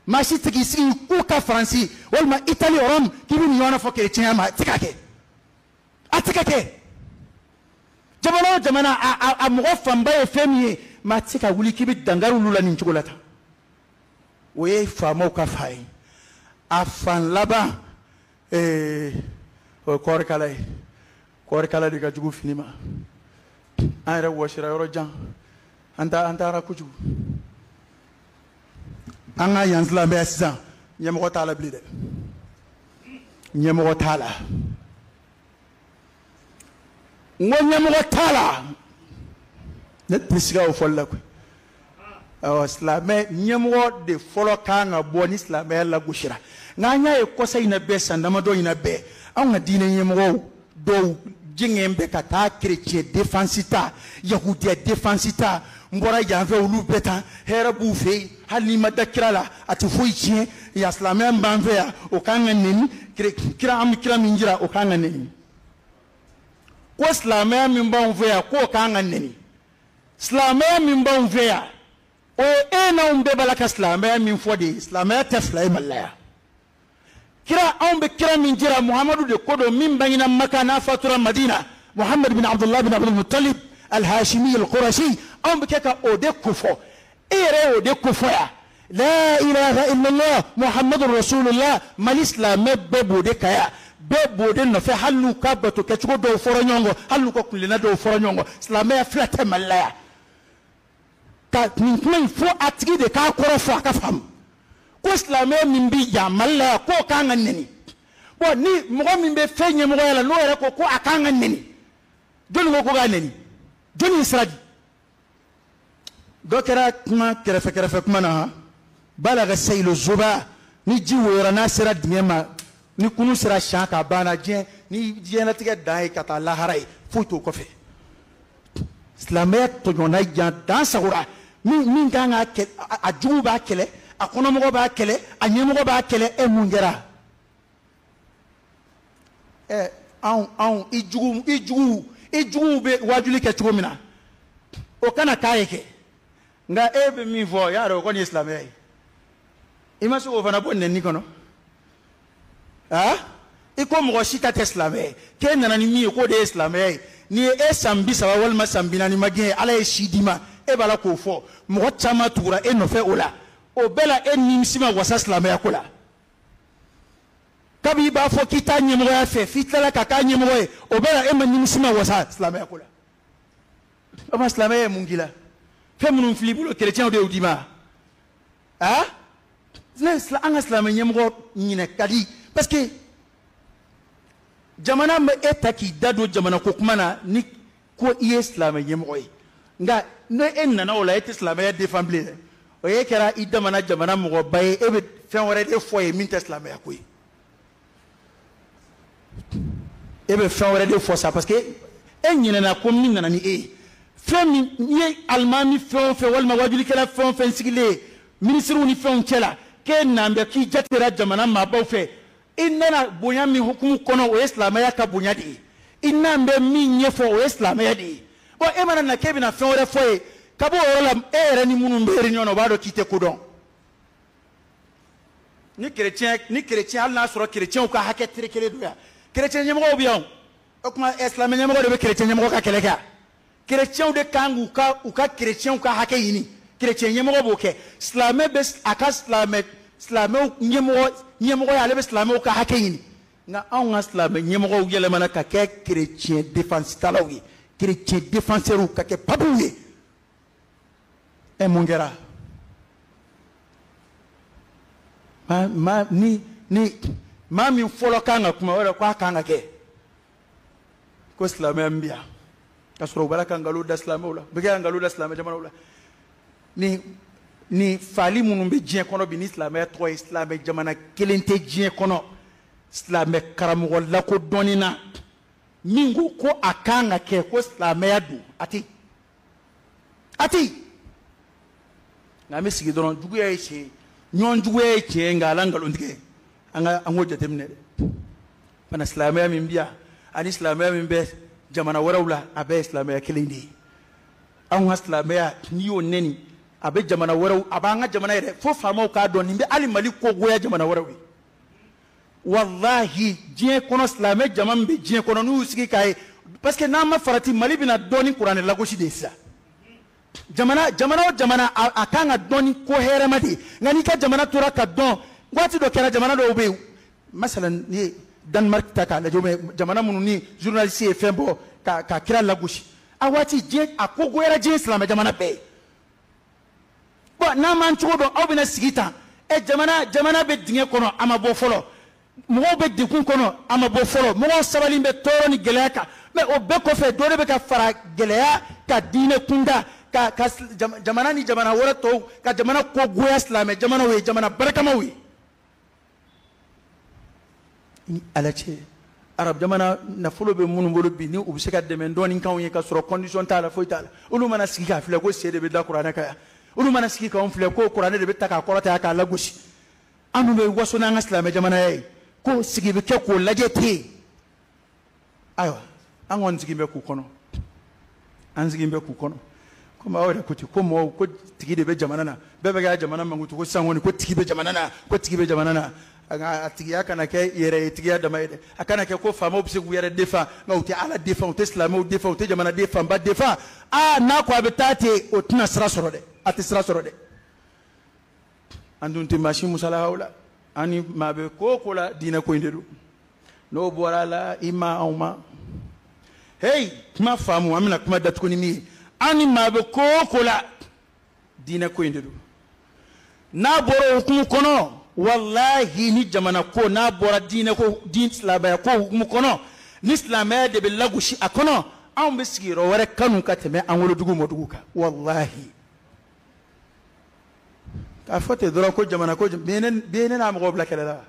Maa si tɛ k'i sigi k'u ka Faransi walima Itali Rome k'i bɛ nin ɲɔgɔnna fɔ kerecɛnya ma, a tɛ ka kɛ, a tɛ ka kɛ. Jamana o jamana a mɔgɔ fanba ye fɛn min ye, maa tɛ se ka wuli k'i bɛ dankari olu la nin cogo la tan. O ye faamaw ka fa ye. A fan laban o ye kɔɔrikala ye. Kɔɔrikala de ka jugu fini ma. An yɛrɛ wɔsira yɔrɔ jan, an taara kojugu. An ka yan silamɛya sisan, ɲɛmɔgɔ t'a la bilen dɛ, ɲɛmɔgɔ t'a la. N ko ɲɛmɔgɔ t'a la, ne tɛ siga o fɔli la koyi. Awɔ, silamɛ ɲɛmɔgɔ de fɔlɔ kan ka bɔ ni silamɛya lagosira. Nka an y'a ye kɔsa in na bɛɛ, san damadɔ in na bɛɛ, anw ka diinɛ ɲɛmɔgɔw dɔw jɛngɛn bɛ ka taa chrétien défense ta, yahudiya défense ta. N bɔra yan fɛ, olu bɛɛ tan, hɛrɛ b'u fɛ yen, hali n'i ma da kira la a tɛ foyi tiɲɛ. Yan silamɛya min b'an fɛ yan, o kan ka neni. Kira, an bɛ kira min jira, o kan ka neni. Ko silamɛya min b'anw fɛ yan, k'o kan ka neni. Silamɛya min b'anw fɛ yan, o ye e n'anw bɛɛ b'a la ka silamɛya min fɔ de ye. Silamɛya tɛ fila ye Mali la yan. Kira, anw bɛ kira min jira, Muhamadu de ko don, min bangena Maka n'a fatura Madina, Muhamadu bin Abdullah bin Abdul Muttalib al-Hashimi al-Qurashi, anw bɛ kɛ ka o de kofɔ. E yɛrɛ y'o de kofɔ yan. La ilaha illallah Muhammadu Rasulullah. Mali silamɛ bɛɛ b'o de kan yan, bɛɛ b'o de nɔfɛ, hali n'u ka bato kɛcogo dɔw fɔra ɲɔgɔn kɔ, hali n'u ka kuntilenna dɔw fɔra ɲɔgɔn kɔ. Silamɛya fila tɛ Mali la yan. Ka nin kuma in fɔ, a tigi de k'a kɔrɔ fɔ a ka faamu ko silamɛya min bɛ yan Mali la yan, k'o kan ka neni. Bon, ni mɔgɔ min bɛ fɛn ɲɛmɔgɔya la, n'o yɛrɛ ko ko a kan ka neni, jɔnni ko ko k'a neni? Jɔnni ye sira di? Dɔ kɛra kuma kɛrɛfɛ kɛrɛfɛ kuma na han. Balaga seyilo zoba, ni ji woyora n'a sera dingɛ ma, ni kunu sera siyan k'a banna, diɲɛ ni diɲɛlatigɛ dan ye ka taa lahara ye, foyi t'o kɔfɛ. Silamɛya tɔɲɔna yan dan sagora. Min kan k'a kɛ, a jugu b'a kɛlɛ, a kɔnɔmɔgɔ b'a kɛlɛ, a ɲɛmɔgɔ b'a kɛlɛ. E mun kɛra? Anw i jugu, i jugu, i juguw bɛ wajuli kɛ cogo min na, o kana k'a ye kɛ. Nka e bɛ min fɔ, y'a dɔn o kɔni ye silamɛya ye. I ma se k'o fana bɔ nɛni kɔnɔ. Aa, i ko mɔgɔ si ta tɛ silamɛ ye, k'e nana ni min ye k'o de ye silamɛya ye. N'i ye e san 30 walima san 40 ma gɛn, Ala ye si d'i ma, e b'a la k'o fɔ. Mɔgɔ caman tugura e nɔfɛ o la, o bɛɛ la e nimisi ma wasa silamɛya ko la. Kabi i b'a fɔ k'i t'a ɲɛmɔgɔya fɛ, f'i tilala ka k'a ɲɛmɔgɔ ye, o bɛɛ la e ma nimisi ma wasa silamɛya ko la. O ma silamɛya ye mun k'i la? Fɛn minnu filɛ i bolo, kerecɛnw de y'o d'i ma. Aa, ne an ka silamɛ ɲɛmɔgɔ ɲinɛ ka di, parce que jamana bɛ e ta k'i da don jamana ko kuma na ni ko i ye silamɛ ɲɛmɔgɔ ye. Nka ne e nana o la, e tɛ silamɛya défend bilen dɛ. O ye kɛra i damana jamana mɔgɔba ye, e bɛ fɛn wɛrɛ de fɔ ye min tɛ silamɛya ko ye. E bɛ fɛn wɛrɛ de fɔ sa, parce que e ɲinɛna ko min nana ni e ye. Fɛn min n'i ye alimami fɛn o fɛn walima wajulikɛla fɛn o fɛn sigilen ye minisiriw ni fɛnw cɛ la, k'e nan bɛ k'i jatera jamana maabaw fɛ, i nana bonya min hukumu kɔnɔ, o ye silamɛya ka bonya de ye. I nan bɛ min ɲɛfɔ, o ye silamɛya de ye. Bon, e mana na k'e bɛna fɛn wɛrɛ fɔ ye, ka bɔ o yɔrɔ la, e yɛrɛ ni minnu bɛ réunion na, o b'a dɔn k'i tɛ ko dɔn. Ni chrétien, ni chrétien, hali n'a sɔrɔ chrétienw ka hakɛ terekelen don yan, chrétien ɲɛmɔgɔw bɛ yan o. O tuma, silamɛ ɲɛmɔgɔ de bɛ chrétien ɲɛmɔgɔ ka kɛlɛ kɛ. Chrétienw de kan k'u ka, u ka chrétienw ka hakɛ ɲini. Chrétien ɲɛmɔgɔ b'o kɛ. Silamɛ bɛ a ka silamɛw ɲɛmɔgɔ ye, ale bɛ silamɛw ka hakɛ ɲini. Nka anw ka silamɛ ɲɛmɔgɔw yɛlɛmana ka kɛ chrétien défense talaw ye, chrétien défenseurs, ka kɛ papiw ye. Mun kɛra? Ma, ma, ni, ni maa min fɔlɔ kan ka kuma, o yɛrɛ ko a kan ka kɛ ko silamɛya min bɛ yan, ka sɔrɔ u b'a la ka nkalon da silamɛw la, u bɛ kɛ ka nkalon da silamɛ jamanaw la. Ni fali minnu bɛ diɲɛ kɔnɔ bi ni silamɛya tɔgɔ ye, silamɛ jamana kelen tɛ diɲɛ kɔnɔ silamɛ karamɔgɔ lakodɔnni na min ko ko a kan ka kɛ ko silamɛya don, a tɛ, a tɛ. Nka an bɛ sigi dɔrɔn, juguya ye tiɲɛ ye, ɲɔgɔn juguya ye tiɲɛ ye, nka ala nkalon tigɛ, an ka an k'o jateminɛ dɛ. Fana silamɛya min bɛ yan ani silamɛya min bɛ jamana wɛrɛw la, a bɛɛ ye silamɛya kelen de ye. Anw ka silamɛya, n'i y'o nɛni A bɛ jamana wɛrɛw, a b'an ka jamana yɛrɛ fo faamaw k'a dɔn nin bɛ hali Mali ko goya jamana wɛrɛw ye. Walahi, diɲɛ kɔnɔ, silamɛ jama min bɛ diɲɛ kɔnɔ, n'u y'u sigi k'a ye, parce que n'an ma farati, Mali bɛna dɔn ni kuranɛ lagosi de ye sisan. Jamana, jamana o jamana, a kan ka dɔn ni ko hɛrɛma de ye. Nka n'i ka jamana tora ka dɔn, waati dɔ kɛra jamana dɔw bɛ yen, masalan n'i ye Danemark ta k'a lajɛ, ou bien jamana minnu ni journaliste ye fɛn bɔ ka kira lagosi, a waati diɲɛ a ko goyara diɲɛ silamɛ jamana bɛɛ ye. Bon, n'an m'an cogo dɔn, aw bɛna sigi tan. Ɛ, jamana bɛ dingɛ kɔnɔ, a ma bɔ fɔlɔ. Mɔgɔw bɛ degun kɔnɔ, a ma bɔ fɔlɔ. Mɔgɔw sabali bɛ tɔɔrɔ ni gɛlɛya kan. Mais o bɛɛ kɔfɛ, dɔ de bɛ ka fara gɛlɛya ka diinɛ kunda ka jamana ni jamana wɛrɛ tɔw ka jamana ko goya silamɛ jamanaw ye, jamana barikamaw ye. Ni Ala cɛ, arab jamana nafolo bɛ minnu bolo bi, ni u bɛ se ka dɛmɛ dɔɔni k'anw ye, ka sɔrɔ condition t'a la, foyi t'a la, olu mana sigi k'a filɛ ko sen de bɛ da kuranɛ kan yan, olu mana sigi k'anw filɛ ko kuranɛ de bɛ ta k'a kɔrɔta k'a lagosi, an dun bɛ waso n'an ka silamɛ jamanaya ye, ko sigi bɛ kɛ k'o lajɛ ten. Ayiwa, an kɔni sigi bɛ k'u kɔnɔ, an sigi bɛ k'u kɔnɔ. Komi aw yɛrɛ ko ten, ko mɔgɔw ko tigi de bɛ jamana na, bɛɛ bɛ kɛ jamana mankutu ko sisan kɔni ko tigi bɛ jamana na, ko tigi bɛ jamana na. A tigiya kana kɛ yɛrɛ ye tigiya dama ye dɛ, a kana kɛ ko faamaw bɛ se k'u yɛrɛ defan, nka u tɛ Ala defan, u tɛ silamɛw defan, u tɛ jamanaden fanba defan. Aa, n'a ko a bɛ taa ten, o tɛna sira sɔrɔ dɛ, a tɛ sira sɔrɔ dɛ. An dun tɛ maa si musalahaw la, an ni maa bɛ ko o ko la, diinɛ ko in de don. N'o bɔra a la, i ma anw ma hey kuma faamu, an bɛna kuma datugu ni min ye, an ni maa bɛ ko o ko la, diinɛ ko in de don. N'a bɔra o hukumu kɔnɔ, walahi, ni jamana ko n'a bɔra diinɛ ko, diin silamɛya ko hukumu kɔnɔ, ni silamɛya de bɛ lagosi a kɔnɔ, anw bɛ sigiyɔrɔ wɛrɛ kanu ka tɛmɛ an wolodugu mɔdugu kan. Walahi, k'a fɔ ten dɔrɔn ko jamana ko bi ne n'a mɔgɔw bila kɛlɛ la.